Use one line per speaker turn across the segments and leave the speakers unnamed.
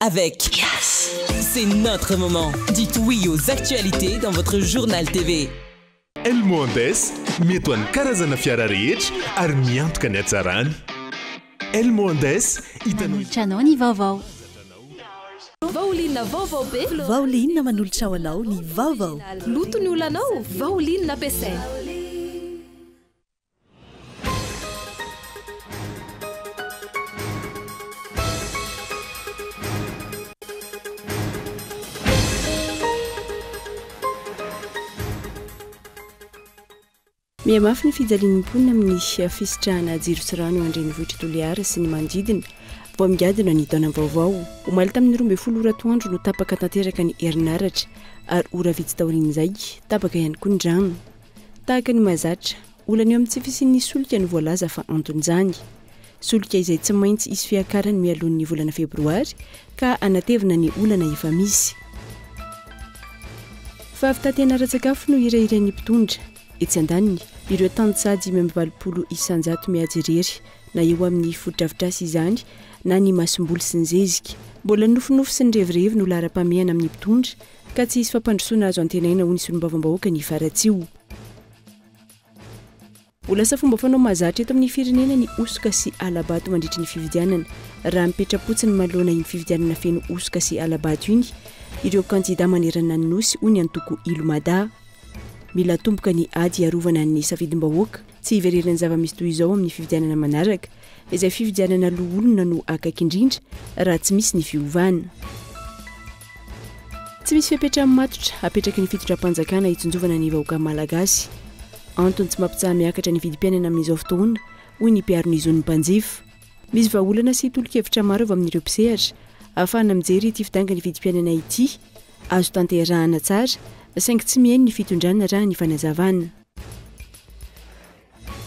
Avec Yes. C'est notre moment. Dites oui aux actualités dans votre journal TV.
Elmo Andes, mety ho an'ny karazana fiara rehetra ary miantoka ny hatsarany. Elmo Andes, hitanao.
Manolotra anao ny vaovao.
Vaoline vaovao be.
Vaoline manolotra ho anao ny vaovao.
Loto ny olanao, Vaoline ampiasaina.
Mihamafy ny fijalian'ny mponina amin'ny fisitrahana jiro sy rano eo an-drenivohitr'i Toliara sy ny manodidina vao migadona ny taona vaovao. Omaly tamin'ny 12 ora atoandro no tapaka tanteraka ny herinaratra ary ora vitsy taorian'izay, tapaka ihany koa ny rano. Tahaka ny mahazatra, olana eo amin'ny tsy fisian'ny solika no voalaza fa anton'izany. Solika izay tsy maintsy hisy fiakarany mialoha ny volana febroary ka hanatevina ny olana efa misy. Fahavitantena ara-tsakafo no hirahirain'ny mpitondra. Etsy andaniny, ireo tantsaha 85% miady irery na eo amin'ny fotodrafitrasa izany na ny masomboly sy ny zezika. Mbola ny nofinofy sy ny revirevy no laharam-pahamehana amin'ny mpitondra ka tsy hisy fampandrosoana azo antenaina hoy ny solombavambahoaka ny Faratsiho. Ho lasa fomba fanao mahazatra eto amin'ny firenena ny hosoka sy hala-bato mandritry ny fifidianana. Raha mipetra-potsiny manoloana iny fifidianana feno hosoka sy hala-bato iny ireo kandida manerana ny Nosy hoy ny antoko Ilo-Mada. Mila atomboka ny ady hiarovana ny safidim-bahoaka tsy hiverenan'ny zava-misy toy izao amin'ny fifidianana manaraka. Izay fifidianana loholona no akaiky indrindra raha tsy misy ny fiovana. Tsy misy fepetra matotra apetraky ny fitondram-panjakana hitsinjovana ny vahoaka malagasy. Antony tsy mampitsaha-miakatra ny vidim-piainana amin'izao fotoana, hoy ny mpiaro ny zon'ny mpanjifa. Misy vahaolana sy tolo-kevitra maro avy amin'ireo mpisehatra ahafahana mijery ity fidangan'ny vidim-piainana ity. Azo tanterahana tsara, saingy tsy mihaino ny fitondrana raha ny fanazavana.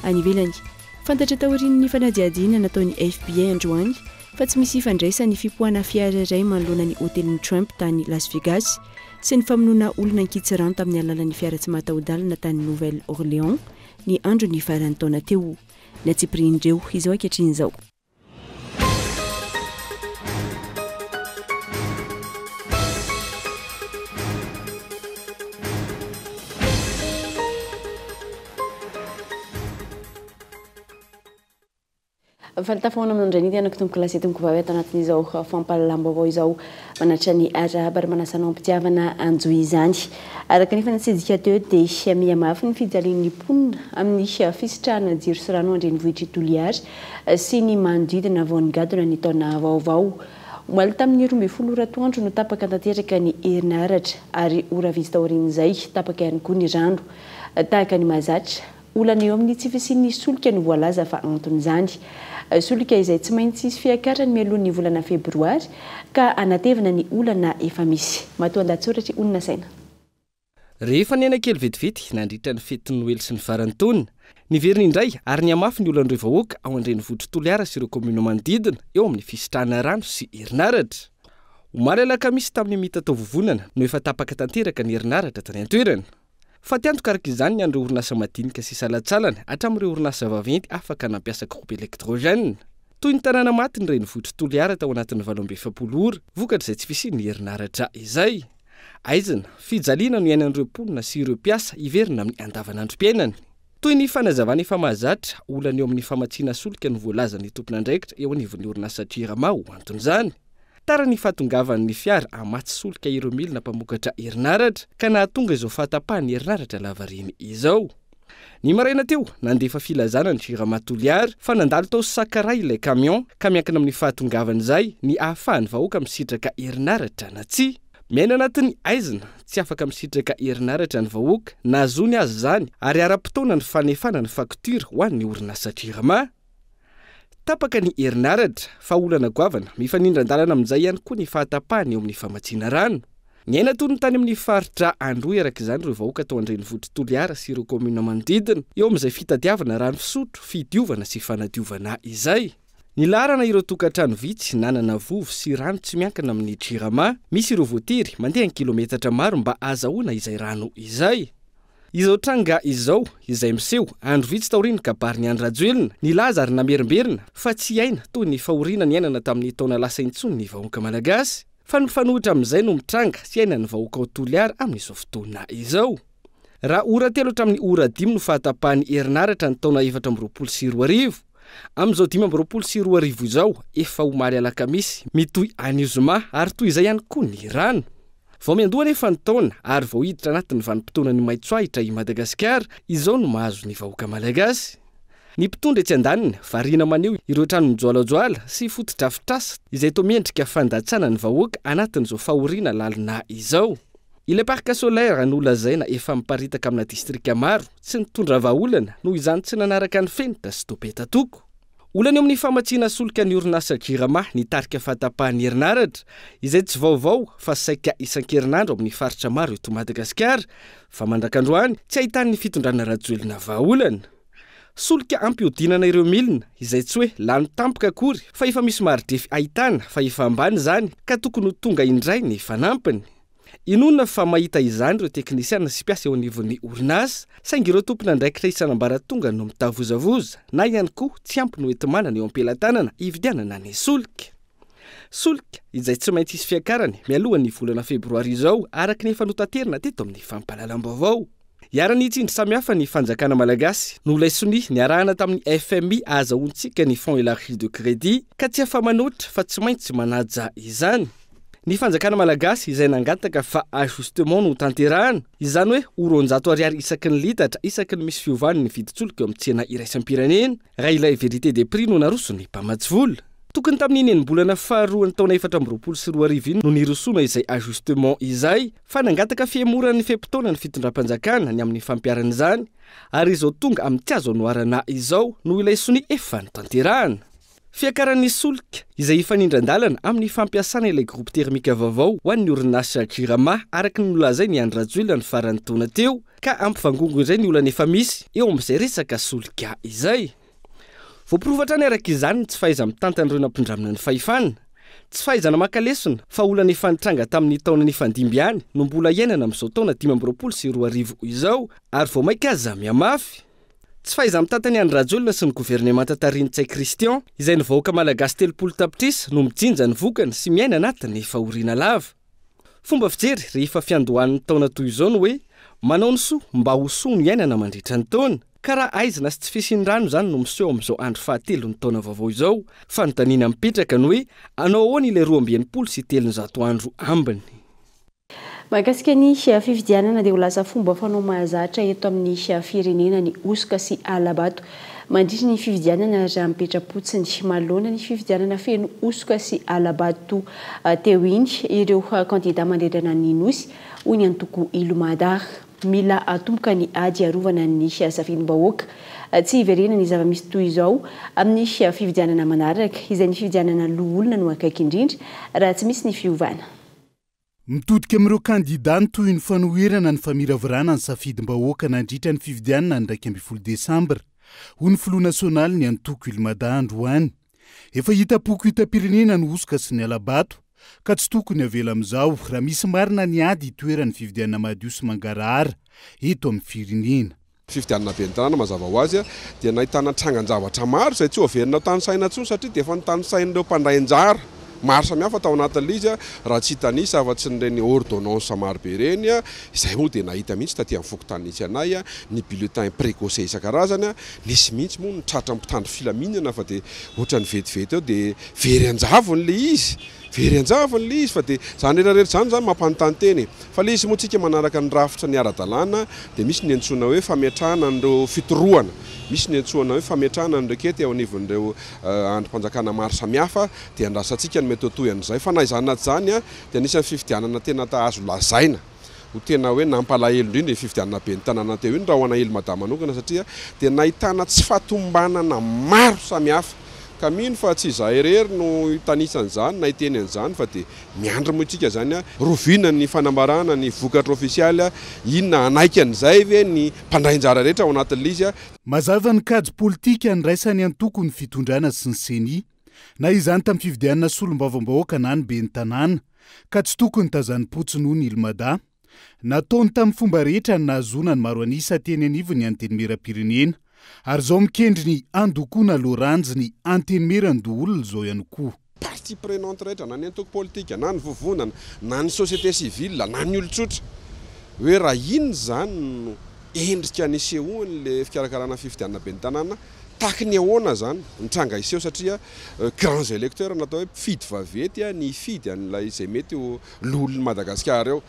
Any ivelany, fantatra taorian'ny fanadihadiana nataon'ny FBI androany fa tsy misy ifandraisany ny fipoahana fiara iray manoloana ny hotelin'i Trump tany Las Vegas sy ny famonoana olona ankitsirano tamin'ny alalan'ny fiara tsy mahataho-dalana tany Nouvelle-Orléans ny andron'ny faran'ny taona teo. Ny antsipirian'ireo izao ankehitriny izao. Faly tafahaona aminao indray ny tenako tompoko lahy sy tompoko vavy ato anatin'izao fampahalalam-baovao izao. Manatitra ny arahaba ary manasa anao am-pitiavana hanjohy izany. Araka ny efa natsidika teo dia mihamafy ny fijalian'ny mponina amin'ny fisitrahana jiro sy rano an-drenivohitr'i Toliara sy ny manodidina vao nigadona ny taona vaovao. Omaly tamin'ny 12 ora atoandro no tapaka tanteraka ny herinaratra ary ora vitsy taorian'izay tapaka ihany koa ny rano. Tahaka ny mahazatra, olana eo amin'ny tsy fisian'ny solika no voalaza fa anton'izany. Solika izay tsy maintsy hisy fiakarany mialoha ny volana febroary ka hanatevina ny olana efa misy. Matoandahatsoratr'i Onona Saina.
Rehefa niaina kely vetivety nandritra ny fetin'ny Noely sy ny faran'ny taona, niverina indray ary nihamafy ny olan'ireo vahoaka ao an-drenivohitr'i Toliara sy ireo kaominina manodidina eo amin'ny fisitrahana rano sy herinaratra. Omaly alakamisy tamin'ny mitatao-vovonana no efa tapaka tanteraka ny herinaratra tany an-toerana. Fatiantoka araka izany ny an'ireo orinasa madinika sy salantsalany hatramin'ireo orinasa vaventy afaka nampiasa groupe électrogène. Toy ny tanàna maty ny renivohitr'i Toliara tao anatin'ny 48 ora vokatr'izay tsy fisian'ny herinaratra izay. Aizina, fijaliana no iainan'ireo mponina sy ireo mpiasa hiverina amin'ny andavanandrom-piainany. Toy ny fanazavana efa mahazatra, olana eo amin'ny famatsiana solika no voalazan'ny tompon'andraikitra eo anivon'ny orinasa Jirama ho anton'izany. Tara ny fahatongavan'ny fiara hamatsy solika ireo milina mpamokatra herinaratra ka nahatonga izao fahatapahan'ny herinaratra lavareny izao. Ny maraina teo, nandefa filazana ny Jirama Toliara fa nandalo tao Sakaraha ilay camion ka miankina amin'ny fahatongavan'izay ny ahafahan'ny vahoaka misitraka herinaratra na tsia. Miaina anatin'ny haizina, tsy afaka misitraka herinaratra ny vahoaka na zony aza izany ary ara-potoana ny fanefana ny faktiora ho an'ny orinasa Jirama. Tapaka ny herinaratra, fa olana goavana mifanindran-dalana amin'izay ihany koa ny fahatapahana eo amin'ny famatsiana rano. Niaina toy ny tany amin'ny faritra Androy araka izany ireo vahoaka tao an-drenivohitr'i Toliara sy ireo kaominina manodidina, eo amin'izay fitadiavana rano fisotro, fidiovana sy fanadiovana izay. Nilaharana ireo tokantrano vitsy nanana vovo sy rano tsy miankina amin'ny Jirama. Misy ireo voatery mandeha an-kilometatra maro mba hahazahoana izay rano izay. Izao tranga izao, izay miseho andro vitsy taorian'ny kabarin'i Andry Rajoelina, nilaza ary namerimberina fa tsy hiaina toy ny fahoriana niainana tamin'ny taona lasa intsony ny vahoaka malagasy, fa ny mifanohitra amin'izay no mitranga sy iainan'ny vahoaka ao Toliara amin'izao fotoana izao. Raha ora telo hatramin'ny ora dimy no fahatapahan'ny herinaratra ny taona 2024, amin'izao 2025 izao, efa omaly alakamisy, mitohy anio zoma ary toy izay ihany koa ny rano. Vao miandoha anefa ny taona ary vao hiditra anatin'ny vanim-potoanan'ny maitsoahitra i Madagasikara, izao no mahazo ny vahoaka malagasy. Ny mpitondra etsy andaniny, variana maneho ireo trano mijoalajoala sy fotodrafitrasa izay toa miendrika fandatsana ny vahoaka anatin'izao fahoriana lalina izao. Ilay parc solaire nolazaina efa miparitaka amina distrika maro, tsy nitondra vahaolana noho izany tsy nanaraka ny fenitra sy topetatoko. Olana eo amin'ny famatsiana solika ny orinasa Jirama nitarika fahatapahan'ny herinaratra, izay tsy vaovao fa saika isan-kerinandro amin'ny faritra maro eto Madagasikara, fa mandrak'androany tsy ahitan'ny fitondrana Rajoelina vahaolana. Solika ampihodinana ireo milina, izay tsy hoe lany tampoka akory fa efa misy maridrefy ahitana fa efa ambany izany ka tokony ho tonga indray ny fanampiny. Inoana fa mahita izany ireo teknisiana sy mpiasa eo anivon'ny orinasa, saingy ireo tompon'andraikitra isan'ambaratonga no mitavozavoza na ihany koa tsy ampy ny hoenti-manana eo am-pelatanana hividianana ny solika. Solika izay tsy maintsy hisy fiakarany mialohan'ny volana febroary izao araka ny efa notaterina teto amin'ny fampahalalam-baovao. Iharan'ny tsindry samihafa ny fanjakana malagasy noho ilay sonia niarahana tamin'ny FMI ahazahoantsika ny Fonds élargi de crédit ka tsy afa-manoatra fa tsy maintsy manaja izany. Ny fanjakana malagasy izay nangataka fa ajustement no tanterahana, izany hoe ho 200 ariary isaky ny litatra isaky ny misy fiovany ny vidin-tsolika eo amin'ny tsena iraisam-pirenena, raha ilay vérité des prix no naroson'ny mpamatsy vola. Tokony tamin'iny enim-bolana faharoan'ny taona 2024 iny no nirosoana izay ajustement izay, fa nangataka fihemoran'ny fe-potoana ny fitondram-panjakana ny amin'ny fampiharana izany, ary izao tonga amin'ny tsy azo anoharana izao noho ilay sonia efa notanterahana. Fiakaran'ny solika, izay hifanindran-dalana amin'ny fampiasana ilay groupe thermique vaovao ho an'ny orinasa Jirama, araka ny nolazain'i Andry Rajoelina ny faran'ny taona teo, ka hampivangongo indray ny olana efa misy eo amin'izay resaka solika izay. Voaporofo hatrany araka izany ny tsy fahaiza-mitantan'ireo nampindramina ny fahefana. Tsy fahaizana maka lesona, fa olana efa nitranga tamin'ny taona nifandimby ihany no mbola iainana amin'izao taona 2025 izao, ary vao mainka aza mihamafy. Tsy fahaiza-mitantan'i Andry Rajoelina sy ny governemanta tarihin'i Ntsay Christian, izay ny vahoaka malagasy 30 tapitrisa no mijinja ny vokany sy miaina anatin'ny fahoriana lava. Fomba fijery rehefa fiandohan'ny taona toy izao ny hoe manao ny soa mba ho soa no iainana mandritra ny taona. Ka raha aizina sy tsy fisian'ny rano izany no miseho amin'izao andro fahatelon'ny taona vaovao izao, fanontaniana mipetraka ny hoe hanao ahoana ilay 362 andro ambiny?
Mahakasika ny fifidianana dia ho lasa fomba fanao mahazatra eto amin'ny firenena ny hosoka sy hala-bato mandritra ny fifidianana raha mipetra-potsiny. Manoloana ny fifidianana feno hosoka sy hala-bato teo iny ireo kandida manerana ny Nosy, hoy ny antoko Ilomada. Mila atomboka ny ady hiarovana ny safidim-bahoaka. Tsy hiverena ny zava-misy toy izao amin'ny fifidianana manaraka, izay ny fifidianana loholona no akaiky indrindra raha tsy misy ny fiovana.
Mitodika amin'ireo kandidà ny tohin'ny fanoherana ny famiravirana ny safidim-bahoaka nandritra ny fifidianana ny 11 desambra, hoy ny filoha nasionalin'ny antoko Ilmada androany. Efa hitam-poko hitam-pirenena ny hosoka sy ny hala-bato, ka tsy tokony havela amin'izao raha misy marina ny ady hitoeran'ny fifidianana madio sy mangarahara eto amin'ny firenena.
Fifidianana ben'ny tanàna mazava ho azy dia nahitana trangan-javatra maro izay tsy ho averina ho tanisaina intsony satria dia efa notanisain'ireo mpandray anjara maro samihafa tao anatin'ilay izy raha tsy hitanisa afa-tsy ireny ordonnance maro be ireny izay moa dia nahita mihitsy taty amin'ny fokontany nisy anay ny bulletin précoce isan-karazany nisy mihitsy moa ny tratra mpitandro filaminana fa dia ohatran'ny vetivety eo dia very an-javony ilay izy. Very an-javony ilay izy fa dia izany rehetra rehetra izany izany mampanontany tena e. Fa ilay izy moa tsika manaraka ny rafitra ny ara-dalàna dia misy ny antsoina hoe fametrahana an'ireo fitorohana, misy ny antsoina hoe fametrahana ny requête eo anivon'ireo andrim-panjakana maro samihafa dia andrasantsika ny mety ho tohin'izay. Fa na izany na tsy izany dia anisan'ny fifidianana tena azo lazaina ho tena hoe nampalahelo indrindra iny fifidianana ben'ny tanàna teo iny raha ho an'i Ilmada manokana satria dia nahitana tsy fahatomombanana maro samihafa ka mino fa tsy izahay irery no hitanisa an'izany na hiteny an'izany fa dia miandry moa isika izany roviana ny fanambarana ny vokatra ofisialy inona hanaiky an'izay ve ny mpandray anjara rehetra ao anatin'ilay izy.
Mazava ny kajy politika niraisan'ny antoko ny fitondrana sy ny Ceni. Na izany tamin'ny fifidianana solombavambahoaka na ny ben'ny tanàna, ka tsy tokony tazanim-potsiny hoy ny Ilmada. Nataony tamin'ny fomba rehetra ny nahazoana ny maro an'isa teny anivon'ny Antenimierampirenena, ary izao mikendry ny handokoana loranjy ny Antenimierandoholona izao ihany koa.
Partie prenante rehetra, na ny antoko politika, na ny vovonana, na ny société civile, na ny olon-tsotra, hoe raha inona izany no endrika nisehoan'ilay fikarakarana fifidianana ben'ny tanàna, tahaky ny ahoana izany ny tranga hiseho satria grands électeurs natao hoe mpifidy vaventy ny hifidy an'ilay izay mety ho loholon'i Madagasikara eo.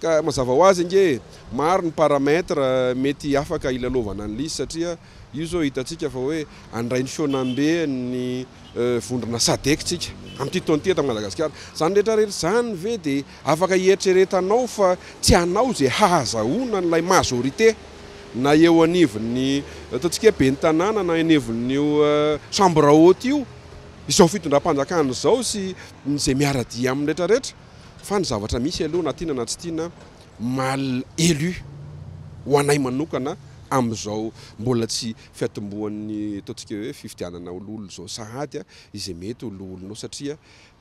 Ka mazava ho azy ange e, maro ny paramètres mety afaka hilalaovana an'ilay izy satria io izao hitantsika fa hoe handray ny fihaonambe ny vondrona Sadec tsika amin'ity taona ity eto Madagasikara. Izany rehetra rehetra izany ve dia afaka hieritreretanao fa tsy hanao izay hahazahoana an'ilay majorité na eo anivon'ny ataontsika hoe ben'ny tanàna na anivon'io chambre haute io izao fitondram-panjakana izao sy izay miara-dia aminy rehetra rehetra fa ny zavatra misy aloha na tiana na tsy tiana mal élu ho anay manokana amin'izao mbola tsy fiatombohan'ny ataontsika hoe fifidianana ho loholona izao sahady izay mety ho loholona ao satria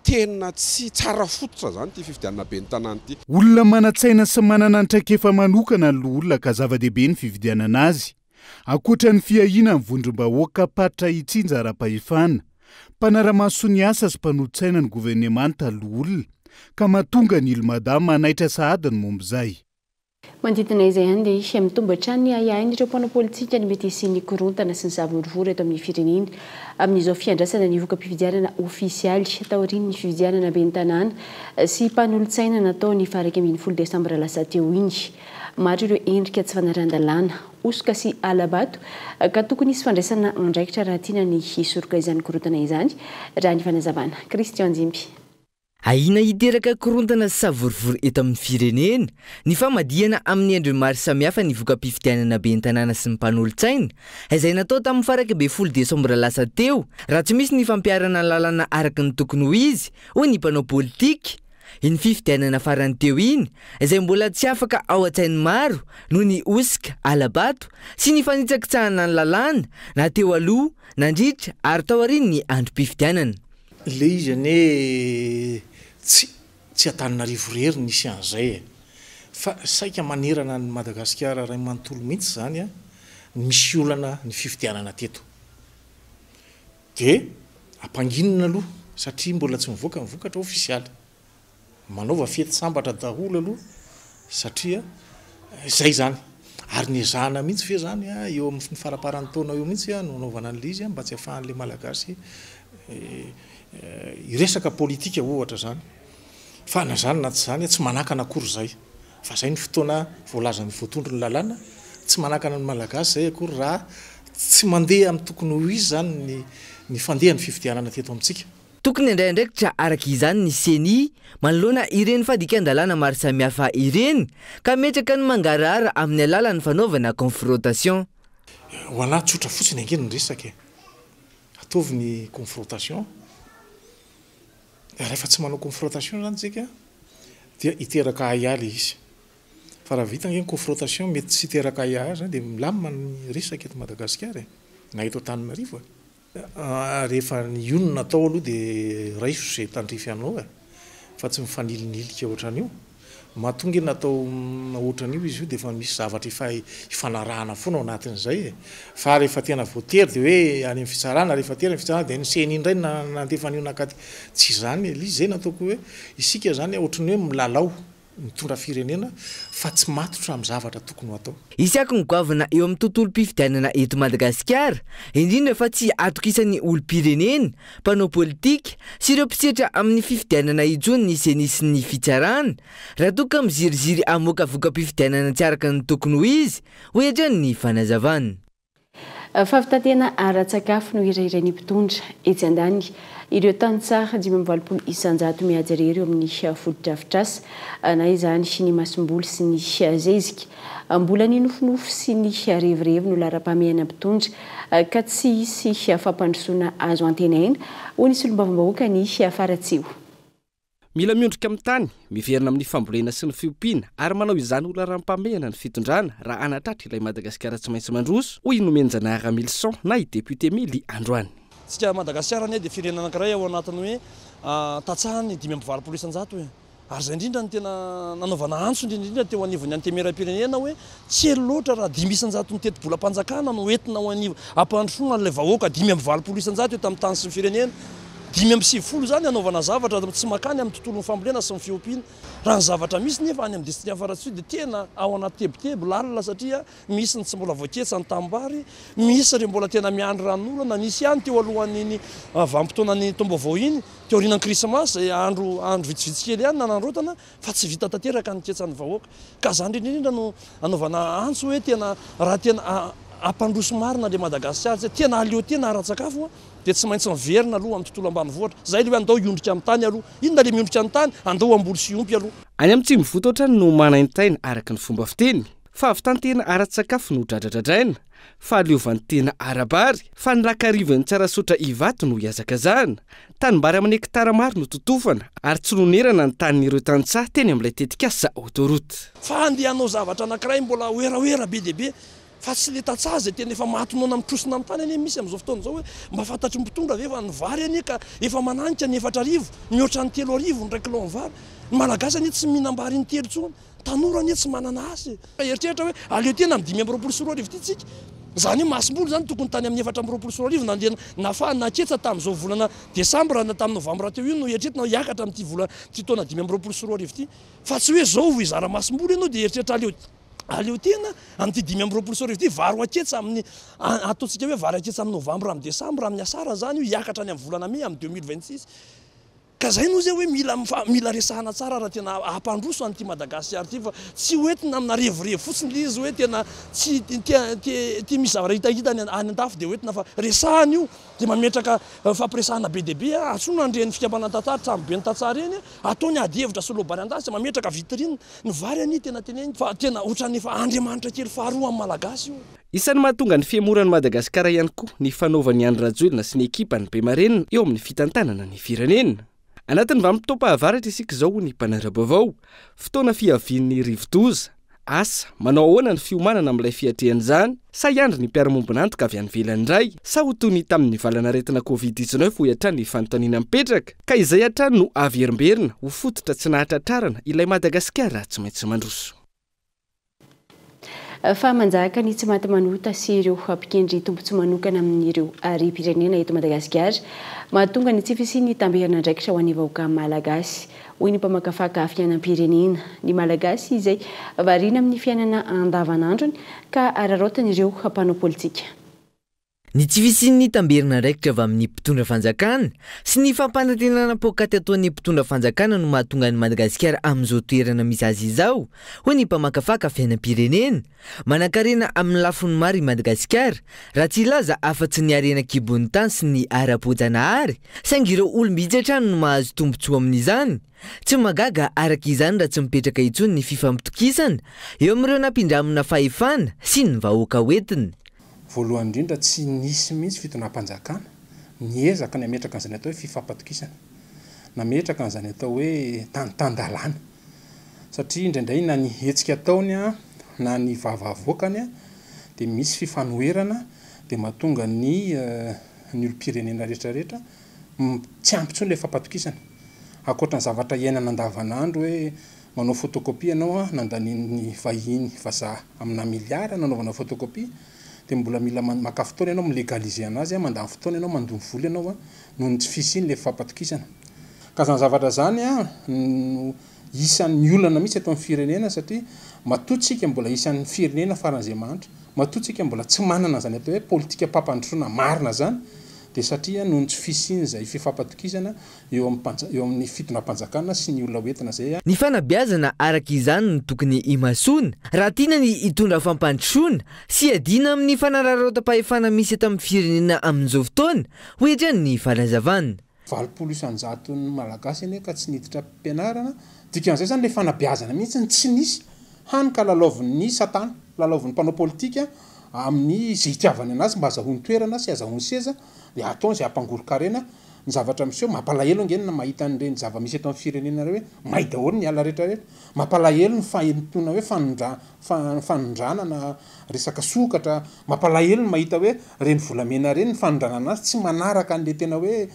tena tsy tsara fototra izany ity fifidianana ben'ny tanàna ity.
Olona manan-tsaina sy manana ny traikefa manokana ny loholona ka zava-dehibe ny fifidianana azy. Ankoatra ny fiahiana ny vondrom-bahoaka mpatra itsinjaram-pahefana, mpanara-maso ny asa sy mpanolotsaina ny governemanta loholona ka mahatonga ny Ilmada manaitra sahady ny momba izay.
Manodidina izay ihany dia mitombo hatrany ny ahiahin'ireo mpanao politika ny mety hisian'ny korontana sy ny savorovoro eto amin'ny firenena amin'izao fiandrasana ny voka-pifidianana ofisialy taorian'ny fifidianana ben'ny tanàna sy mpanolotsaina natao ny faha 11 desambra lasa teo iny. Maro ireo endrika tsy fanarahan-dalàna, hosoka sy hala-bato ka tokony hisy fandraisana andraikitra raha tiana ny hisoroka izany korontana izany, raha ny fanazavana. Christian Jimby.
Ahiana hiteraka korontana sy savorovoro eto amin'ny firenena ny famadihana amin'ny endriny maro samihafa ny voka-pifidianana ben'ny tanàna sy ny mpanolotsaina izay natao tamin'ny faha 11 desambra lasa teo raha tsy misy ny fampiharana ny lalàna araka ny tokony ho izy, hoy ny mpanao politika. Iny fifidianana farany teo iny, izay mbola tsy afaka ao an-tsain'ny maro noho ny hosoka, hala-bato, sy ny fanitsakitsahana ny lalàna, na teo aloha, nandritra ary taorian'ny androm-pifidianana.
Ilay izy anie tsy tsy Antananarivo irery nisy an'izay e! Fa saika manerana an'i Madagasikara iray manontolo mihitsy izany an, misy olana ny fifidianana teto. Dia ampanginina aloha satria mbola tsy mivoaka ny vokatra ofisialy. Manaova fety sambatra daholo aloha satria izay izany. Ary nezahana mihitsy ve izany eo amin'ny faramparan'ny taona eo mihitsy no hanaovana an'ilay izy mba tsy ahafahan'ilay Malagasy hiresaka politika ohatra izany. Fa na izany na tsy izany tsy manakana akory izay. Fa izay ny fotoana voalazan'ny voatondron'ny lalàna, tsy manakana ny Malagasy izay akory raha tsy mandeha amin'ny tokony ho izy izany ny ny fandehan'ny fifidianana teto amintsika.
Tokony handray andraikitra araka izany ny Ceni manoloana ireny fadikan-dalàna maro samihafa ireny ka hametraka ny mangarahara amin'ny alalan'ny fanaovana confrontation.
Ho anah tsotra fotsiny ange ny resaka e! Ataovy ny confrontation. Rehefa tsy manao confrontation zany tsika dia hiteraka ahiahy le izy. Fa raha vita ange ny confrontation mety tsy hiteraka ahiahy zany dia milamina ny resaka eto Madagasikara e! Na eto Antananarivo e! Rehefa io no natao aloha dia raiso izay tandrify anao e! Fa tsy mifanilingilika ohatran'io. Matoa nge natao ohatran'io izy io dia efa misy zavatra efa ifanarahana foana ao anatin'izay e! Fa rehefa tena voatery dia hoe any amin'ny fitsarana, rehefa tery ny fitsarana dia ny ceni indray no nandefa an'io nankaty. Tsy izany ilay izy, izay no ataoko hoe isika izany ohatran'ny hoe milalao mitondra firenena fa tsy matotra amin'ny zavatra tokony ho atao.
Hisy akony goavana eo amin'ny tontolom-pifidianana eto Madagasikara, indrindra fa tsy atokisan'ny olom-pirenena, mpanao politika sy ireo mpisetra amin'ny fifidianana intsony ny Ceni sy ny fitsarana, raha toa ka miziriziry hamoaka voka-pifidianana tsy araka ny tokony ho izy, hoy hatrany ny fanazavana.
Fahavitan-tena ara-tsakafo no hirahirain'ny mpitondra. Etsy andaniny, ireo tantsaha 85% miady irery eo amin'ny fotodrafitrasa, na izany ny masomboly sy ny zezika. Mbola ny nofinofy sy ny revirevy no laharam-pahamehana mpitondra ka tsy hisy fampandrosoana azo antenaina, hoy ny solombavambahoaka ny Faratsiho.
Mila miondrika amin'ny tany, miverina amin'ny fambolena sy ny fiompiana ary manao izany ho laharam-pahamehana ny fitondrana raha hanatratra ilay Madagasikara tsy maintsy mandroso, hoy i Nomenjanahary Ramilison na i Député Mily androany.
Tsika Madagasikara anie dia firenena anankiray ao anatin'ny hoe tantsaha ny 85% e. Ary izay indrindra no tena nanaovana antso indrindra indrindra teo anivon'ny Antenimierampirenena hoe kely loatra raha 5% ny tetibolam-panjakana no entina ho anivo hampandrosoana an'ilay vahoaka 85% eto amin'ny tany sy ny firenena. 95 izany hanaovana zavatra tsy mankany amin'ny tontolon'ny fambolena sy ny fiompiana. Raha ny zavatra misy nefa any amin'ny distrikan'i Fianarantsoa dia tena ao anaty tebiteby lalina satria misy ny tsy mbola voaketsa ny tanimbary, misy ireo mbola tena miandry ranonorana, nisy ihany teo alohan'iny vanim-potoanan'ny taom-baovao iny, teo aorianan'ny krismasy izay andro andro vitsivitsy kely ihany nanandrotana fa tsy vita tanteraka ny ketsan'ny vahoaka. Ka izany indrindra indrindra no anaovana antso hoe tena raha tena hampandroso marina ilay Madagasikara, tsy tena hahaleo tena ara-tsakafo dia tsy maintsy miverina aloha amin'ny tontolo ambanivohitra. Izay ilay hoe andao hiondrika amin'ny tany aloha. Inona ilay miondrika amin'ny tany? Andao hamboly sy hiompy aloha.
Any amin'ny tsimivoto hatrany no manaintaina araka ny fomba fiteny. Fahavitan-tena ara-tsakafo no dradradradraina, fahaleovan-tena ara-bary, fa ny lakarivan'i Tsarasaotra Ivato no ihazakazahana. Tanimbary amina hektara maro no totofana, ary tsy nonerana ny tanin'ireo tantsaha teny amin'ilay tetikasa autoroute.
Fa andeha hanao zavatra anankiray mbola werawera be dia be, fa tsy le tantsaha izay tena efa maty noana mitrosona amin'ny tany anie misy amin'izao fotoana izao hoe mba fantatry ny mpitondra ve fa ny vary anie ka efa mananika ny 4000, mihoatra ny 3000 ny iray kilao ny vary. Ny Malagasy anie tsy mihinam-bary intelo intsony. Tanora anie tsy manana asa e. Eritreritra hoe aleo tena amin'ny 2025 ity tsika. Izany hoe masomboly izany tokony tany amin'ny 2024 nandeha nafahana naketsa tamin'izao volana desambra na tamin'ny novambra teo io no eritreretina hiakatra amin'ity volana ity taona 2025 ity. Fa tsy hoe izao vao hizara masomboly ianao dia eritreritra aleo aleo tena amin'ity 2025 ity vary ho aketsa amin'ny ataontsika hoe vary aketsa amin'ny novambra amin'ny desambra amin'ny asara izany io hiakatra any amin'ny volana mey amin'ny 2026. Ka zay no zay hoe mila mila resahana tsara raha tena hampandroso an'ity Madagasikara ity fa tsy ho entina amina revirevy fotsiny le izy hoe tena tsy te te ty misy zavatra hitahita any any andafy de ho entina fa resahana io de mametraka fampiresahana be dia be antsoina an'ireny fikambanana tantsaha tranoben'ny tantsaha ireny atao ny ady hevitra sy loabary andasy mametraka vitrine ny vary anie tena teneniko fa tena ohatran'ny efa Andriamanitra kely faharoa amin'ny Malagasy io.
Isan'ny mahatonga ny fihemoran'i Madagasikara ihany koa ny fanaovan'i Andry Rajoelina sy ny ekipany be marenina eo amin'ny fitantanana ny firenena. Anatin'ny vanim-potoam-pahavaratra isika izao hoy ny mpanara-baovao. Fotoana fiavian'ny rivodoza. Asa, manao ahoana ny fiomanana amin'ilay fiatrehana izany? Sa hiandry ny mpiara-mombon'antoka avy any ivelany indray? Sa ho toy ny tamin'ny valanaretina Covid 19 hoy hatrany ny fanontaniana mipetraka? Ka izay hatrany no averimberina ho fototra tsy nahatratrarana ilay Madagasikara tsy maintsy mandroso.
Fa manjaka ny tsy maty manota sy ireo mpikendry tombontsoa manokana amin'ireo harem-pirenena eto Madagasikara. Mahatonga ny tsy fisian'ny tamberin'andraikitra ho an'ny vahoaka malagasy, hoy ny mpamakafaka fiainam-pirenena. Ny Malagasy izay variana amin'ny fiainana andavanandrony ka araraotin'ireo mpanao politika.
Ny tsy fisian'ny tamberin'andraikitra avy amin'ny mpitondra fanjakana sy ny fampanantenana poakaty ataon'ny mpitondra fanjakana no mahatonga an'i Madagasikara amin'izao toerana misy azy izao, hoy ny mpamakafaka fiainam-pirenena. Manankarena amin'ny lafiny maro i Madagasikara, raha tsy hilaza afa-tsy ny harena an-kibon'ny tany sy ny ara-boajanahary, saingy ireo olom-bitsy hatrany no mahazo tombontsoa amin'izany. Tsy mahagaga araka izany raha tsy mipetraka intsony ny fifampitokisana eo amin'ireo nampindramina fahefana sy ny vahoaka hoentina.
Voalohany indrindra, tsy nisy mihitsy fitondram-panjakana niezaka ny hametraka an'izany atao hoe fifampatokisana, nametraka an'izany atao hoe tany tan-dalàna. Satria indraindray na ny hetsika ataony na ny vava avoakany dia misy fifanoherana dia mahatonga ny ny olom-pirenena rehetra rehetra tsy ampy intsony ilay fampatokisana. Ankoatra ny zavatra iainana andavanandro hoe Manao photocopie ianao an, nandanian'ny vahiny vazaha amina milliard nanaovana photocopie, dia mbola mila maka fotoana ianao mi-legaliser anazy an, mandany fotoana ianao, mandoa vola ianao an, noho ny tsy fisian'ilay fampatokisana. Ka izany zavatra izany an, no isan'ny olana mihitsy eto amin'ny firenena satria matoa tsika mbola isan'ny firenena faran'izay mahantra, matoa tsika mbola tsy manana an'izany atao hoe politikam-pampandrosoana marina izany dia satria noho ny tsy fisian'izay fifampatokisana eo amin'ny eo amin'ny fitondram-panjakana sy ny olona hoentina izay.
Ny fanabeazana araka izany no tokony himasoana raha tiana ny hitondra fampandrosoana sy hiadiana amin'ny fanararaotam-pahefana misy eto amin'ny firenena amin'izao fotoana, hoy hatrany ny fanazavana.
80 isan-jaton'ny Malagasy anie ka tsy niditra am-pianarana, dikan'izay izany ilay fanabeazana mihitsy no tsy nisy, hany ka lalaovin'ny satana, lalaovin'ny mpanao politika amin'ny izay itiavany an'azy mba hazahoany toerana sy hazahoany seza, dia ataony izay hampangoron-karena, Ny zavatra miseho, mampalahelo ange ny mahita an'ireny zava-misy eto amin'ny firenena ireny hoe may daholo ny ala rehetra rehetra. Mampalahelo ny fahentoana hoe fanondra- fanondranana resaka sokatra, mampalahelo ny mahita hoe ireny volamena ireny ny fanondranana azy tsy manaraka an'ilay tena hoe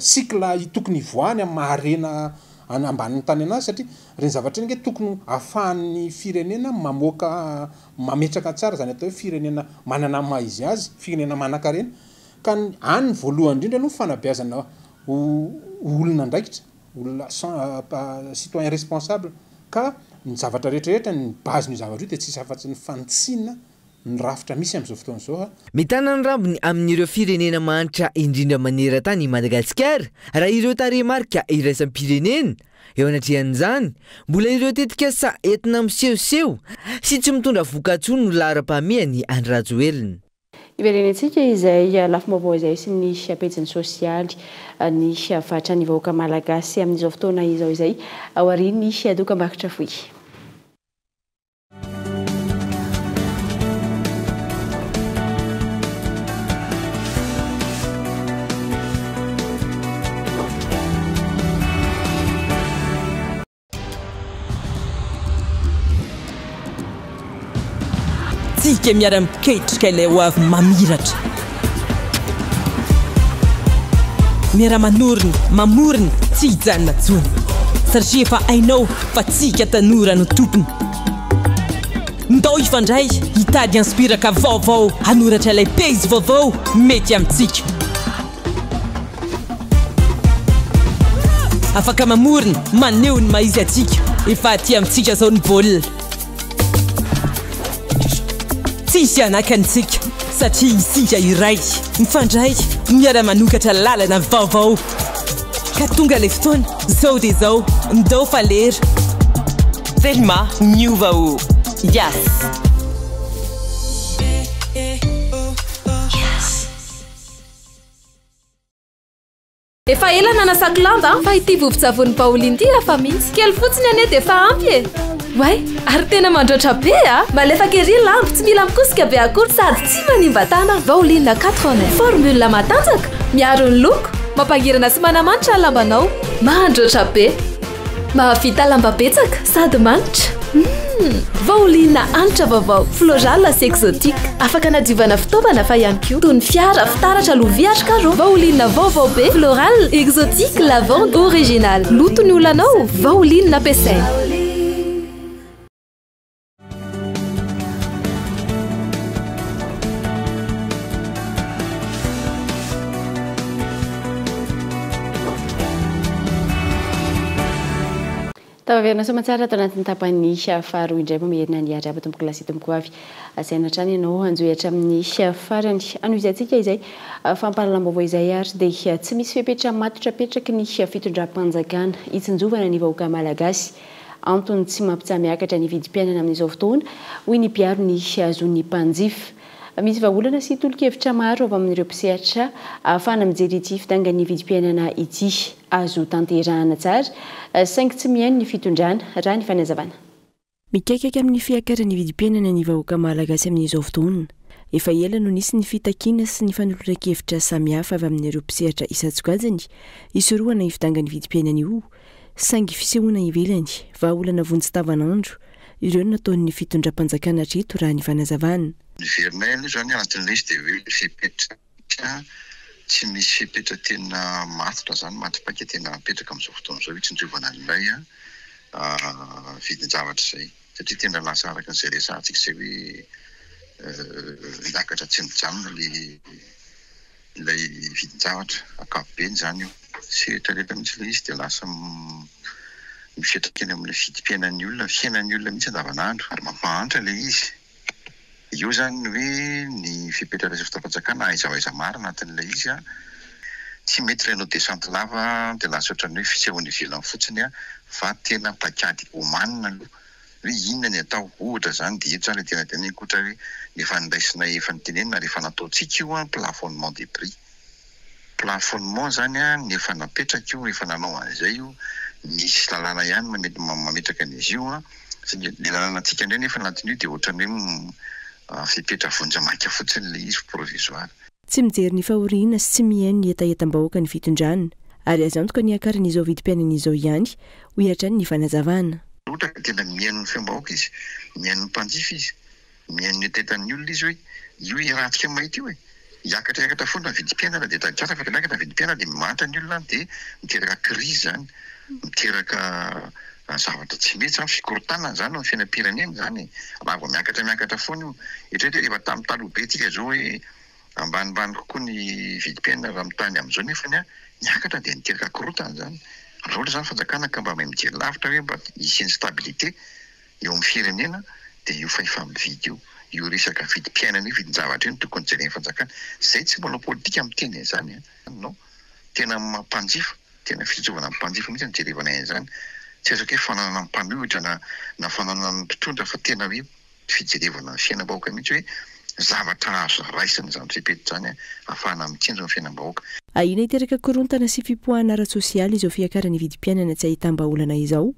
cycle tokony hivoahany amin'ny maha harena ambanin'ny tany anazy satria ireny zavatra ireny ange tokony ho ahafahan'ny firenena mamoaka mametraka tsara izany atao hoe firenena manana ny maha izy azy, firenena manankarena. Ka ny any voalohany indrindra aloha fanabeazana ho olona andraikitra, olona citoyen responsable ka ny zavatra rehetra rehetra ny base-n'io zavatra io dia tsisy afa-tsy ny fanitsiana ny rafitra misy amin'izao fotoana izao a.
Mitana ny rambony amin'ireo firenena mahantra indrindra maneran-tany i Madagasikara raha ireo tarehimarika iraisam-pirenena. Eo anatrehan'izany, mbola ireo tetikasa entina misehoseho sy tsy mitondra vokatsoa no laharam-pahamehan'i Andry Rajoelina.
Hiverenantsika izay lafim-baovao izay sy ny pejiny sosialy ny vatran'ny vahoaka malagasy amin'izao fotoana izao izay aorian'ny dokambarotra fohy.
Tsika miara-miketrika ilay ho avy mamiratra. Miara-manorina, mamorona, tsy hijanona intsony. Satria efa hainao fa tsika tanora no tompony. Ndao hifandray, hitady inspiraka vaovao, hanoratra ilay pejy vaovao mety amintsika. Afaka mamorona, maneho ny maha izy antsika. Efa aty amintsika izao ny baolina. Tsisy hanaka antsika satria isika iray, mifandray, miara-manokatra lalana vaovao. Ka tonga ilay fotoana, zao dia zao, ndao fa lera. Telma miova o! Yas!
Efa ela nanasako lamba fa ity vovon-tsavony baolina ity hafa mihitsy. Kely fotsiny anie dia efa ampy e! Oay! Ary tena mandroatra be a! Malefaka ery ny lamba, tsy mila mikosika be akory sady tsy manimba tanana. Baolina 4 en 1. Formule matanjaka, miaro ny loko, mampangirana sy manamanitra ny lambanao. Mandroatra be! Mahavita lamba betsaka sady manitra. Humm! Vaolina hanitra vaovao, floral sy exotique. Afaka anadiovana fitaovana fa ihany koa toy ny fiara, fitaratra, lovia ary carreaux. Vaolina vaovao be, floral, exotique, lavande, original. Loto ny olanao, vaolina ampiasaina.
Tafaverina soamantsara ato anatin'ny tapany faharoa indray mamerina ny arahaba tompoko lahy sy tompoko vavy. Asaina hatrany ianao hanjohy hatramin'ny farany. Hanohizantsika izay fampahalalam-baovao izay ary dia tsy misy fepetra matotra apetraky ny fitondram-panjakana hitsinjovana ny vahoaka malagasy. Antony tsy mampitsaha-miakatra ny vidim-piainana amin'izao fotoana, hoy ny mpiaro ny zon'ny mpanjifa. Misy vahaolana sy tolo-kevitra maro avy amin'ireo mpisehatra ahafahana mijery ity fidangan'ny vidim-piainana ity. Azo tanterahana tsara, saingy tsy mihaino ny fitondrana, raha ny fanazavana.
Mikaikaika amin'ny fiakaran'ny vidim-piainana ny vahoaka malagasy amin'izao fotoana. Efa ela no nisy ny fitakiana sy ny fanoloran-kevitra samihafa avy amin'ireo mpisehatra isan-tsokajiny hisorohana io fidangan'ny vidim-piainana io. Saingy fisehoana ivelany, vahaolana vonjy tavanandro, ireo no nataon'ny fitondram-panjakana hatreto raha ny fanazavana.
Miverina aloha izany anatin'ilay izy dia hoe fepetra tsy misy fepetra tena matotra izany, maty paika tena apetraka amin'izao fotoana izao hitsinjovana an'ilay vidin-javatra izay. Satria tena lasa araka an'izay resahantsika izay hoe miakatra tsy mijanona ilay ilay vidin-javatra ankapobeny izany io. Tsy eritreretina mihitsy ilay izy dia lasa mifiatraika eny amin'ilay vidim-piainan'ny olona, fiainan'ny olona mihitsy andavanandro ary mampahantra ilay izy. Eo izany ny hoe ny fepetra raisin'ny fitondram-panjakana aiza ho aiza marina anatin'ilay izy an. Tsy mety ilay hanao descente lava dia lasa ohatran'ny hoe fisehoana ivelany fotsiny fa tena paikady omanina aloha hoe inona ny atao, ohatra izany dia eto izany ilay tena teneniko ohatra hoe ny efa niraisinay efa nitenenina ary efa nataontsika io an, plafonnement des prix, plafonnement izany an ny efa napetraka io, efa nanao an'izay io, misy lalàna ihany mametraka an'izy io an, saingy ny lalànantsika indray nefa anatin'io dia ohatran'ny hoe fepetra vonjimaika fotsiny ilay izy, provisoire.
Tsy mijery ny fahoriana sy tsy mihaino ny hetahetam-bahoaka ny fitondrana, ary azo antoka ny hiakaran'izao vidim-piainana izao ihany, hoy hatrany ny fanazavana.
Raha ohatra ka tena mihaino ny feom-bahoaka izy, mihaino ny mpanjifa izy, mihaino ny hetahetan'ny olona izy hoe io iarahantsika mahita io e! hiakatra hiakatra foana ny vidim-piainana dia tadidio tsara fa rehefa miakatra ny vidim-piainana dia mahantra ny olona dia miteraka crise izany. Miteraka zavatra tsy mety izany, fikorontanana izany eo amin'ny fiainam-pirenena izany e! Raha vao miakatra miakatra foana io. Eritrereto hoe efa tamin'ny taloha be tsika izao hoe ambanimbany kokoa ny vidim-piainana raha mitaha ny amin'izao nefany an, niakatra dia niteraka korontana izany. Raha ohatra izany fanjakana ka mba mahay mijery lavitra hoe mba hisian'ny stabilité eo amin'ny firenena dia io fahefa-mividy io, io resaka vidim-piainana io, vidin-javatra io no tokony jeren'ny fanjakana. Izay tsy manao politika miteny an'izany an! Non. Tena mampanjifa, tena fitsinjovana ny mpanjifa mihitsy no jerevanay an'izany. Tsy resaka hoe fananana mpanohitra na na fananana ny mpitondra fa tena hoe fijerevana ny fiainam-bahoaka mihitsy hoe zavatra azo raisina izany fepetra izany ahafahana mitsinjo ny fiainam-bahoaka.
Ahiana hiteraka korontana sy fipoahana ara-tsosialy izao fiakaran'ny vidim-piainana tsy ahitam-bahaolana izao,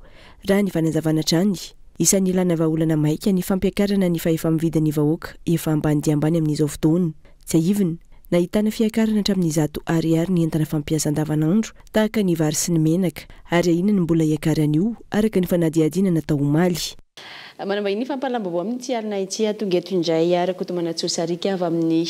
raha ny fanazavana hatrany. Isan'ny ilàna vahaolana maika ny fampiakarana ny fahefa-mividin'ny vahoaka efa ambany dia ambany amin'izao fotoana. Tsiahivina, nahitana fiakarana hatramin'ny 100 Ariary ny entana fampiasa andavanandro tahaka ny vary sy ny menaka, ary ahiana ny mbola hiakaran'io, araka ny fanadihadiana natao omaly.
Manambahiny fampahalalam-baovao amin'ity alina ity aho tonga eto indray Rakotomanantsoa Sariaka avy amin'ny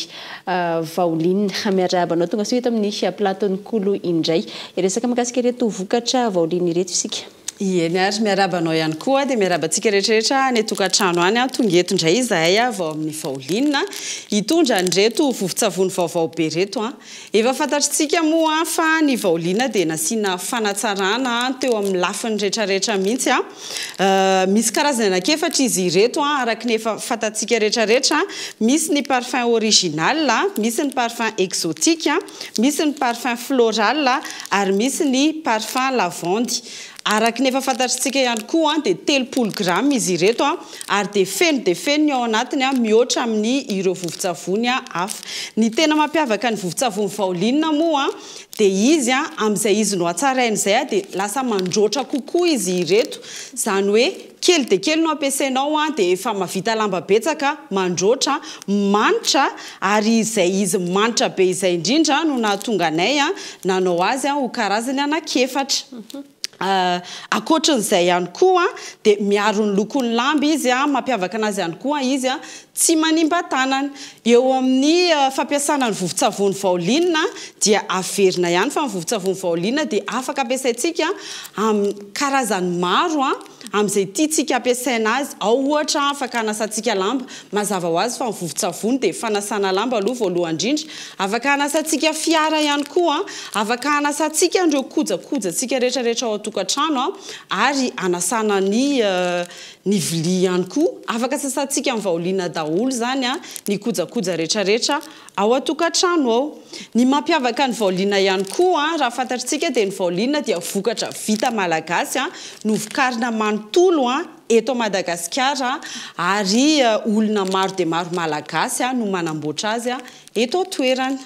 Vaoline. Miarahaba anao tonga soa eto amin'ny plateau-n'ny Kolo indray. Hiresaka mikasika ireto vokatra Vaoline ireto isika.
Eny ary, miarahaba anao ihany koa dia miarahaba antsika rehetrarehetra any an-tokantrano any. Tonga eto indray izahay avy ao amin'ny Vaoline hitondra an'ireto vovon-tsavony vaovao be ireto. Efa fantatritsika moa fa ny Vaoline dia nasiana fanatsarana teo amin'ny lafiny rehetrarehetra mihitsy. Misy karazany anankiefatra izy ireto araka ny efa fantatsika rehetrarehetra. Misy ny parfum original, misy ny parfum exotique, misy ny parfum floral ary misy ny parfum lavande. Araka ny efa fantatritsika ihany koa dia 30 grama izy ireto ary dia feno dia feno ny ao anatiny mihoatra amin'ny ireo vovon-tsavony hafa. Ny tena mampiavaka ny vovon-tsavony Vaoline moa dia izy amin'izay izy nohatsaraina izay dia lasa mandroatra kokoa izy ireto, izany hoe kely dia kely no ampiasainao dia efa mahavita lamba betsaka, mandroatra, manitra ary izay izy manitra be izay indrindra no nahatonga anay nanao azy ho karazany anankiefatra. Ankoatrin'izay ihany koa dia miaro ny lokon'ny lamba izy, mampiavaka anazy ihany koa izy tsy manimba tanana. Eo amin'ny fampiasana ny vovon-tsavony vaoline dia averina ihany fa ny vovon-tsavony vaoline dia afaka ampiasaintsika amin'ny karazany maro amin'izay tiantsika ampiasaina azy. Ao ohatra afaka anasantsika lamba, mazava ho azy fa ny vovon-tsavony dia fanasana lamba aloha voalohany indrindra. Afaka anasantsika fiara ihany koa, afaka anasantsika an'ireo kojakojantsika rehetra rehetra ao an-tokantrano ary anasana ny ny vilia ihany koa. Afaka sasantsika amin'ny vaolina daholo izany ny kojakoja rehetra rehetra ao an-tokantrano ao. Ny mampiavaka ny vaolina ihany koa, raha fantatritsika dia ny vaolina dia vokatra vita malagasy novokarina manontolo eto Madagasikara ary olona maro dia maro malagasy no manamboatra azy eto an-toerana.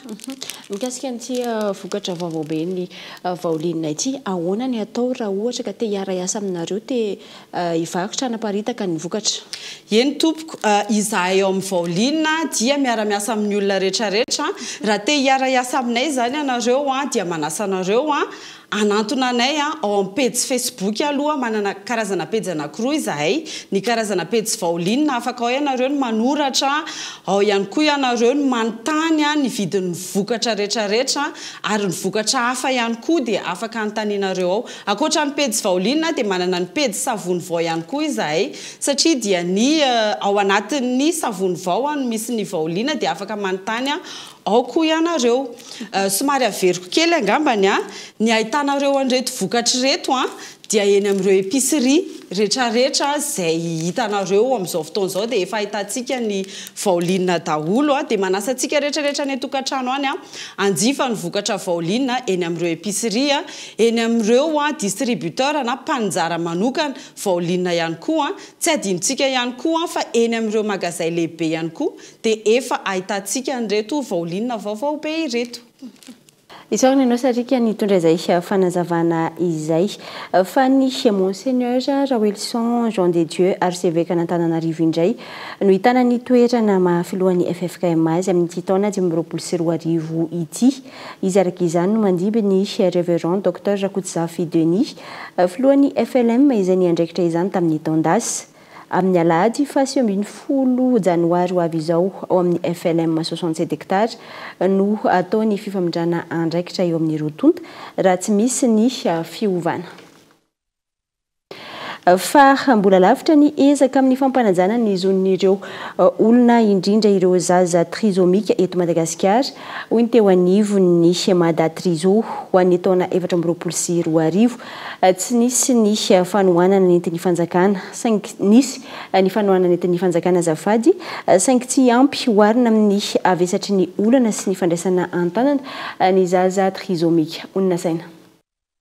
Mikasika an'ity vokatra vaovao be ny vaolina ity, ahoana ny atao raha ohatra ka te hiara-hiasa aminareo, te hivarotra hanaparitaka ny vokatra?
Eny tompoko, izahay ao amin'ny Vaolina dia miara-miasa amin'ny olona rehetrarehetra, raha te hiara-hiasa aminay izany ianareo dia manasa anareo hanantona anay ao amin'ny pejy Facebook aloha, manana karazana pejy anankiroa izahay, ny karazana pejy Vaolina afaka ao ianareo no manoratra, ao ihany koa ianareo no manontany ny vidin'ny vokatra rehetrarehetra ary ny vokatra hafa ihany koa dia afaka anontanianareo ao. Ankoatra ny pejy Vaolina dia manana ny pejy Savony Vao ihany koa izahay satria dia ny ao anatin'ny Savony Vao no misy ny Vaolina dia afaka manontany ao koa ianareo. Somary averiko kely angambany ny ahitanareo an'ireto vokatra ireto dia eny amin'ireo épicerie retraretra izay hitanareo amin'izao fotoana izao dia efa ahitantsika ny Vaolina daholo dia manasa antsika retraretra any an-tokantrano any hanjifa ny vokatra Vaolina eny amin'ireo épicerie Eny amin'ireo distributeur na mpaninjara manokana vaoline ihany koa, tsy adinontsika ihany koa fa eny amin'ireo magazay lehibe ihany koa dia efa ahitantsika an'ireto vaoline vaovao be ireto.
Isaorana ianao Sariaka nitondra izay fanazavana izay. Fa ny Monseigneur Raoelison Jean de Dieu Arsevekan'Antananarivo indray no hitana ny toerana maha filohan'ny ffkm azy amin'ity taona 2025 ity. Izy araka izany no mandimby ny Révérend Docteur Rakotozafy Denis, filohan'ny FLM izay niandraikitra izany tamin'ny taon-dasa. Amin'ny alahady faha 19 janoary ho avy izao ao amin'ny FLM 67 hectares no hatao ny fifamindrana andraikitra eo amin'ny roa tonta raha tsy misy ny fiovana. Fa mbola lavitra ny ezaka amin'ny fampanajana ny zon'ireo olona indrindra ireo zaza trisomique eto Madagasikara, hoy ny teo anivon'ny Mada Triso. Ho an'ny taona 2024, tsy nisy ny fanohanana nentin'ny fanjakana, saingy nisy ny fanohanana nentin'ny fanjakana azafady, saingy tsy ampy oharina amin'ny havesatry ny olana sy ny fandraisana an-tanana ny zaza trisomique. Honina saina.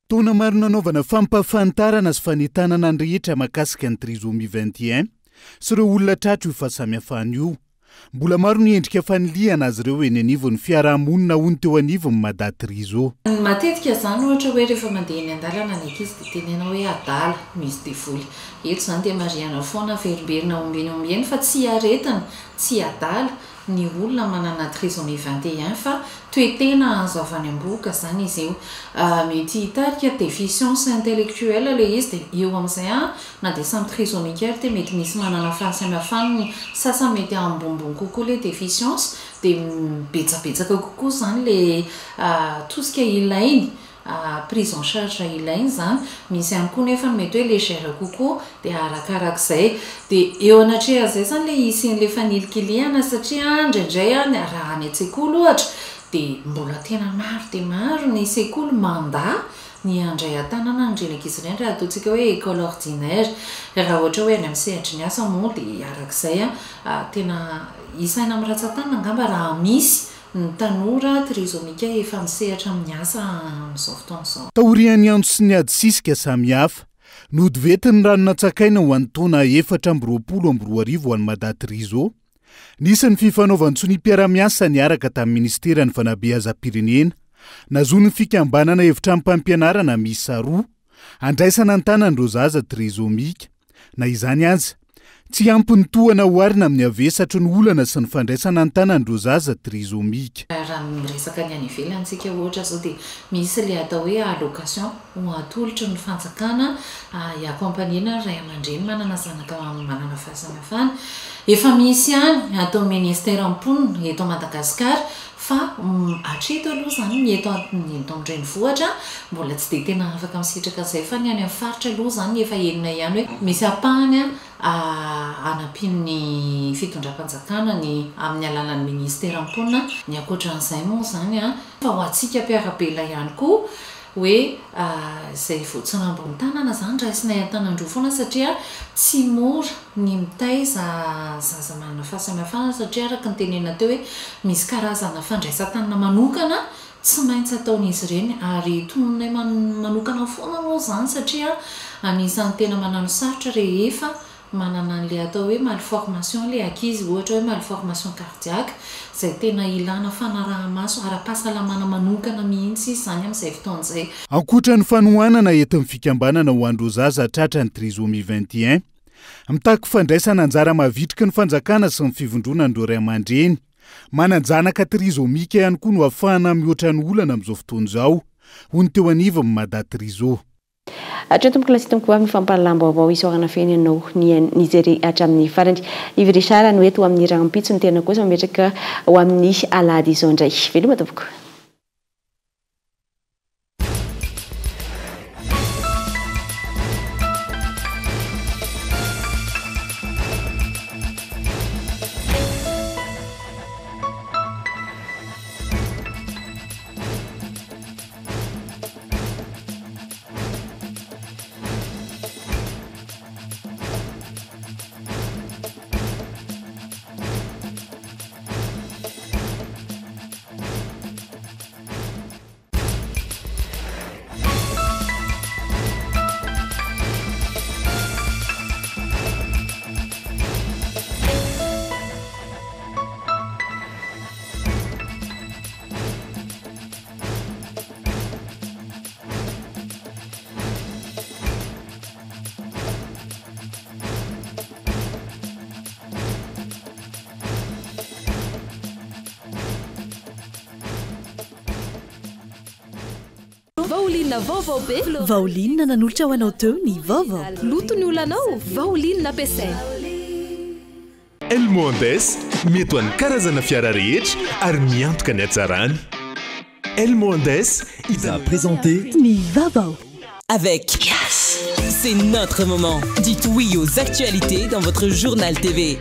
Taona maro nanaovana fampahafantarana sy fanentanana ny rehetra mahakasika ny trisomie 21 sy ireo olona tratra io fahasamihafana io. Mbola maro ny endrika fanilihana azy ireo eny anivon'ny fiarahamonina hoy ny teo anivon'ny Mada Triso.
Matetika izany ohatra hoe rehefa mandeha eny an-dalana ny ankizy dia tenena hoe adala, misy devoly. Eto izany dia marihana foana, averimberina ombieny ombieny fa tsy aretina, tsy adala, ny olona manana trisomie 21 fa toe-tena azo avy any am-bohoka izany izy io. Mety hitarika déficience intellectuelle ilay izy dia eo amin'izay an, na dia samy trisomique ary dia mety misy manana fahasamihafany ny sasany mety ambonimbony kokoa ilay déficience dia betsabetsaka kokoa izany ilay tosika ilainy prise en charge ilaina izany, misy ihany koa nefa ny mety hoe légère kokoa dia arakarak'izay. Dia eo anatrehan'izay izany ilay hisian'ilay fanilikilihana satria indraindray raha any an-tsekoly ohatra dia mbola tena maro dia maro ny sekoly mandà ny handray an-tanana an'ireny ankizy ireny raha ataontsika hoe école ordinaire. Raha ohatra hoe any amin'ny sehatry ny asa moa dia arak'izay tena isaina amin'ny ratsan-tanana angamba raha misy Ny tanora trizomika efa misehatra amin'ny asa amin'izao fotoana izao.
Taorian'ny antso sy ny ady sisika samihafa, nodivetin'ny rano natsakaina ho an'ny taona 2024 ho an'i Mada Trizo. Nisy ny fifanaovan-tsonia-mpiara-miasa niaraka tamin'ny Minisiteran'ny Fanabeazam-pirenena, nazoan'ny fikambanana efitranom-pampianarana miisa roa, Andraisana an-tanana ireo zaza trizomika. Na izany aza, tsy ampy ny tohana oharina amin'ny havesatry ny olana sy ny fandraisana an-tanana ireo zaza trizomika.
Raha miresaka ny any ivelany isika ohatra izao dia misy ilay atao hoe allocation ho atolotry ny fanjakana hi-accompagner-na ny ray aman-dreny manana zanaka manana fahasamihafana. Efa misy ihany ataon'ny ministeran'ny mponina eto Madagasikara Fa hatreto aloha izany ny eto ny eto amin'ny renivohitra mbola tsy dia tena afaka misitraka an'izay fa ny any amin'ny faritra aloha izany efa henonay ihany hoe misy ampahany hanampian'ny fitondram-panjakana ny amin'ny alalan'ny ministeran'ny mponina. Ny ankoatran'izay moa izany fa ho antsika mpiara-belona ihany koa hoe izay voatsinambin'ny tanana izany raisinay an-tanan-droa foana satria tsy mora ny mitaiza zaza manana fahasamihafana satria araka ny tenenina teo hoe misy karazana fandraisan-tanana manokana tsy maintsy ataon'izy ireny ary tononinay manokana foana moa izany satria anisan'ny tena manano sarotra rehefa manana an'ilay atao hoe malformation ilay ankizy, ohatra hoe malformation cardiaque, izay tena ilana fanaraha-maso ara-pahasalamana manokana mihitsy izy izany amin'izay fotoana izay.
Ankoatra ny fanohanana entin'ny fikambanana ho an'ireo zaza tratra ny trisomie 21, mitaky fandraisana anjara mavitriky ny fanjakana sy ny fivondronan'ireo ray aman-dreny manan-janaka trisomique ihany koa no ahafahana mihoatra ny olana amin'izao fotoana izao, hoy ny teo anivon'ny Mada Triso.
Hatreo tompoko lahy sy tompoko vavy ny fampahalalam-baovao isaorana feno ianao nijery hatramin'ny farany. Yves Richard no eto ho amin'ny rahampitso ny tena kosa mametraka ho amin'ny alahady izao indray. Veloma tompoko.
Vaoline vaovao be.
Vaoline nanolotra ho anao teo ny vaovao.
Loto ny olanao, Vaoline ampiasaina.
Elmo Andes, mety ho an'ny karazana fiara rehetra ary miantoka ny hatsarany. Elmo Andes,
a présenté
ny vaovao.
Avec Yes. C'est notre moment. Dites oui aux actualités dans votre journal TV.